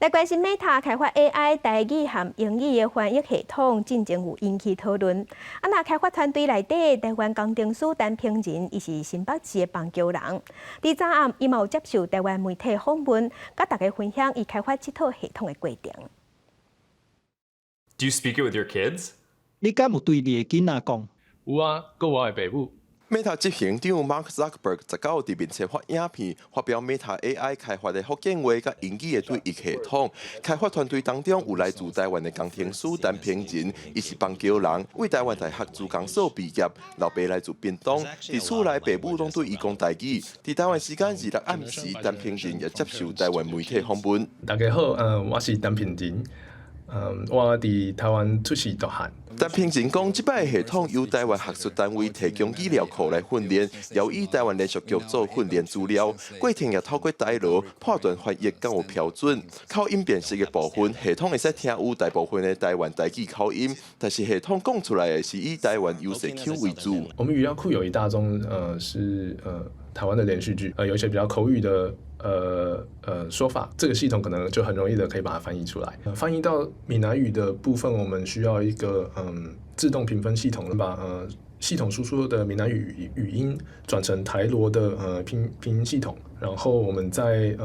來關心 Meta 開發 AI 台語和英語的翻譯系統，進前有引起討論。啊，若開發團隊內底台灣工程師陳平仁，伊是新北市的枋橋人。佇昨暗，伊嘛有接受台灣媒體訪問，佮大家分享伊開發這套系統的過程。 Do you speak it with your kids？你敢有對你的囡仔講？有啊，閣我的爸母。 Meta 執行長 Mark Zuckerberg 19佇面冊發影片，發表 Meta AI 開發的福建話佮英語的對譯系統。開發團隊當中有來自台灣的工程師陳平仁，伊是枋橋人，為台灣大學資工所畢業，老爸來自屏東，佇厝內爸母攏對伊講台語。佇台灣時間26暗時，陳平仁也接受台灣媒體訪問。大家好，我是陳平仁，我佇台灣出世大漢。陳平仁講，這擺系統由台灣學術單位提供語料庫來訓練，又以台灣連續劇做訓練資料，過程也透過台羅判斷翻譯敢有標準。口音辨識的部分，系統會使聽有大部分的台灣台語口音，但是系統講出來的是以台灣優勢腔為主。我們語料庫有一大宗，是台灣的連續劇，有一些比較口語的說法，這個系統可能就很容易的可以把它翻譯出來。翻譯到閩南語的部分，我們需要一個自動評分系統，把系統輸出的閩南語語音轉成台羅的拼音系統，然後我們再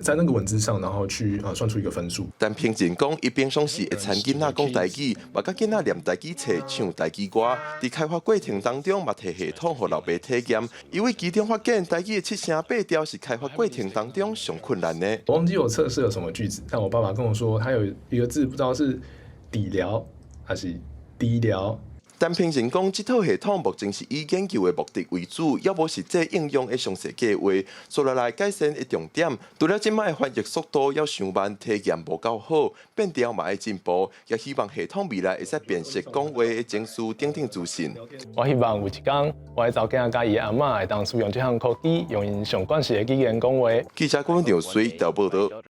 在那個文字上，然後去算出一個分數。陳平仁講，伊平常時會攙囡仔講台語，嘛佮囡仔唸台語冊、唱台語歌。佇開發過程當中，嘛提系統予老爸體驗。因為其中發現台語的七聲八調是開發過程當中上困難的。我忘記我測試了什麼句子，但我爸爸跟我說，他有一個字不知道是底療還是低療。陳平仁講，這套系統目前是以研究的目的為主，猶無實際應用的詳細計劃。接落來改善的重點，除了這擺的翻譯速度猶傷慢，體驗無夠好，變調嘛愛進步，也希望系統未來會使辨識講話的情緒等等資訊。我希望有一天，我的查某囝佮伊的阿嬤會當使用這項科技，用𪜶上慣勢的語言講話。記者郭文長隨調報道。